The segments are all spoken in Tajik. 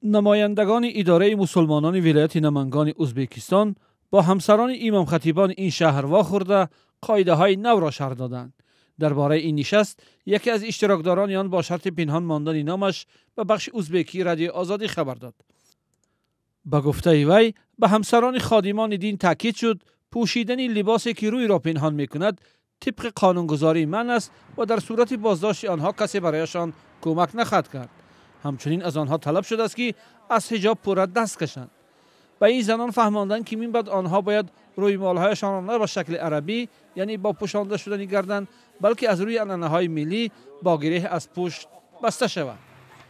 Намояндагони идораи мусулмонони вилояти Намангони Ӯзбекистон бо ҳамсарони имомхатибони ин шаҳр вохӯрда, қоидаҳои навро шарҳ доданд. Дар бораи ин нишаст яке аз иштирокдорони он бо шарти пинҳон мондани номаш ба бахши ӯзбекии Радиои Озодӣ хабар дод. Ба гуфтаи вай, ба ҳамсарони ходимони дин таъкид шуд, пӯшидани либосе ки рӯйро пинҳон мекунад, тибқи қонунгузорӣ манъ аст ва дар сурати боздошти онҳо касе барояшон кӯмак нахоҳад кард. Ҳамчунин аз онҳо талаб шудааст, ки аз ҳиҷоб пурра даст кашанд. Ба ин занон фаҳмонданд, ки минбаъд онҳо бояд рӯймолҳояшонро на ба шакли арабӣ, яъне бо пӯшонда шудани гардан, балки аз рӯи анъанаҳои миллӣ бо гиреҳ аз пушт баста шавад.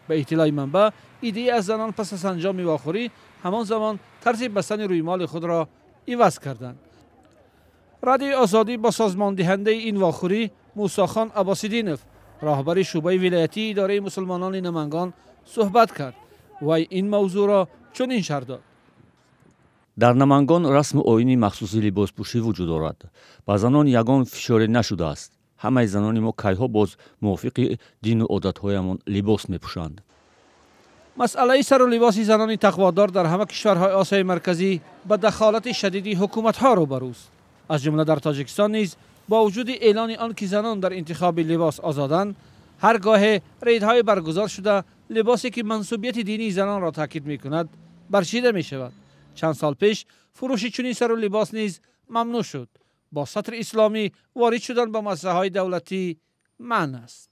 Ба иттилои манбаъ, иддае аз занон пас аз анҷоми вохӯрӣ ҳамон замон тарзи бастани рӯймоли худро иваз карданд. Радиои Озодӣ бо созмондиҳандаи ин вохӯрӣ, Мусохон Аббосиддинов, роҳбари шӯъбаи вилоятии идораи мусулмонони Намангон, суҳбат кард. Вай ин мавзӯъро чунин шарҳ дод. Дар Намангон расму оини махсуси либоспӯшӣ вуҷуд дорад. Ба занон ягон фишоре нашудааст. Ҳамаи занони мо кайҳо боз мувофиқи дину одатҳоямон либос мепӯшанд. Масъалаи сару либоси занони тақводор дар ҳама кишварҳои Осиёи Марказӣ ба дахолати шадиди ҳукуматҳо рӯбарӯст. Аз ҷумла дар Тоҷикистон низ бо вуҷуди эълони он ки занон дар интихоби либос озоданд, ҳар гоҳе рейдҳои баргузор шуда, либосе ки мансубияти динии занонро таъкид мекунад, барчида мешавад. Чанд сол пеш фурӯши чунин сару либос низ мамнӯъ шуд. Бо сатри исломӣ ворид шудан ба муассисаҳои давлатӣ манъ аст.